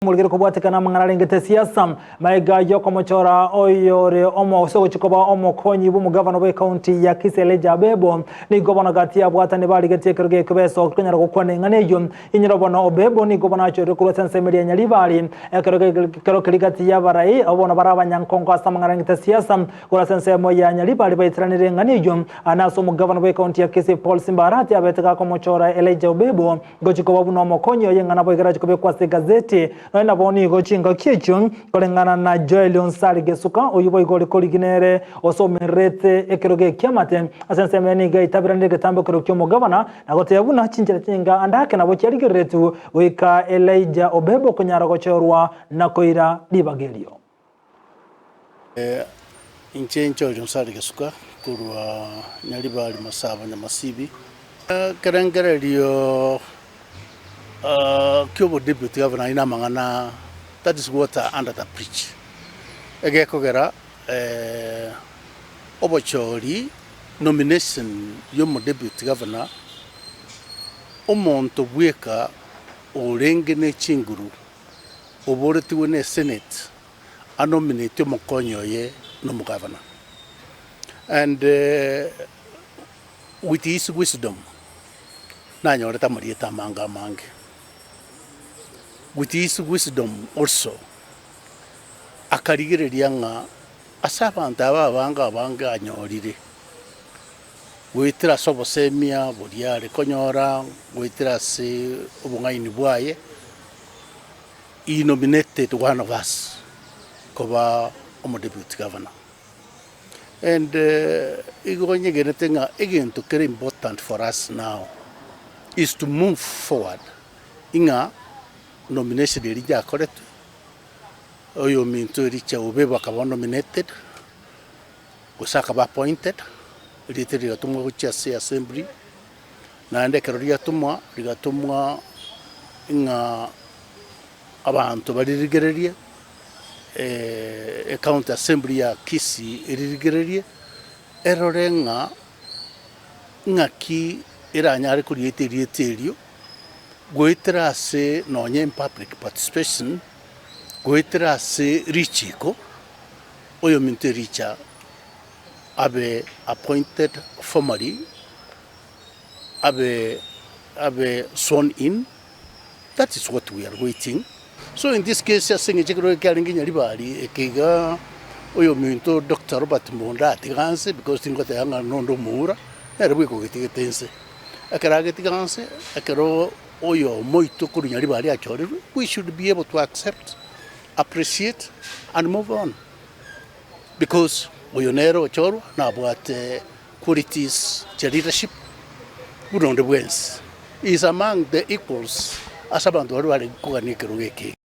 Morigere kobwatekana amang'ana arengete siasa, maega y'okomochora oyore omo ase ogochia koba omokonyi bw'omogavana bw'ekaunti ya Kisii Elijah Abebo, nigo bono gati y'abwatani barigetie ekero gi'ekebeso konyara gokwana eng'ana eyio. Inyora bono Obebo nigo bono achorire korwa ase ensemo eria ya Nyaribari, ekero ekero keria gati y'abarai abwo bono bare abanyankongo ase amang'ana arengete siasa korwa ase ensemo ya Nyaribari baiteranire eng'ana eyio. Aa nase omogavana bw'ekaunti ya Kisii Paul Simba Arati abete gakomochora Elijah Obebo Ngochia koba buna omokonyi oye ng'a naboigo arache kobekwa ase egazeti. Nonya nabo nigo chingaki echio, koreng'ana na Joel Onsari Gesuka, oyio boigo ore korigi nere osomererete ekerogo ekiamate ase ensemo eye nigo aitaberanire egetambo ekerogo ki'omogabana na gotebia buna chinchera chinga ande ake nabo chiarigereretwe goika Elijah Obebo konyara gochorwa na koira ribaga erio. Inche inche Onsari Gesuka korwa Nyaribari Masaba Nyamasibi. Ekerengererio ki'obodeputy governor ayio namang'ana that is water under the bridge. Egekogera obochori nomination ya omodeputy governor omonto bweka orenge ne chinguru oboretigwe ne senate anominate omokonyi oye na omogavana and with his wisdom nanyorete amarieta amange amange with his wisdom also akarigereria ng'a ase abanto aba abange abange anyorire goetera ase obosemia boria are konyora goetera ase obong'aini bwaye. He nominated one of us koba omo deputy governor and igo nyegenete ng'a egento kere important for us now is to move forward ing'a nomination eria yakoretwe oyominto Elijah Obebo akaba nominated gose akaba appointed erieta erio rigatomwa gochia ase assembly Naende ekero riatomwa, rigatomwa ng'a abanto baririgererie, ecounty assembly ya Kisii eririgererie, erore ng'a ng'aki eranyare korieta erieta erio, goetera ase nonye in public participation, goetera ase richiko, oyominto ericha abe appointed formally. Abe abe sworn in, that is what we are waiting. So in this case ase eng'encho ekero kiarenge Nyaribari eke iga oyominto Doctor Robert Mbunda atiga nse because tingoteba ng'a nonde omoura, nere bweka ogetigete nse. Ekero agetiga nse, ekero oyomo oito korwa Nyaribari achorerwe, we should be able to accept, appreciate and move on because oyo nere ochorwa nabwate Qualities chia leadership buna onde bwensi is among the equals ase abanto baria bare kogania ekerogo eke.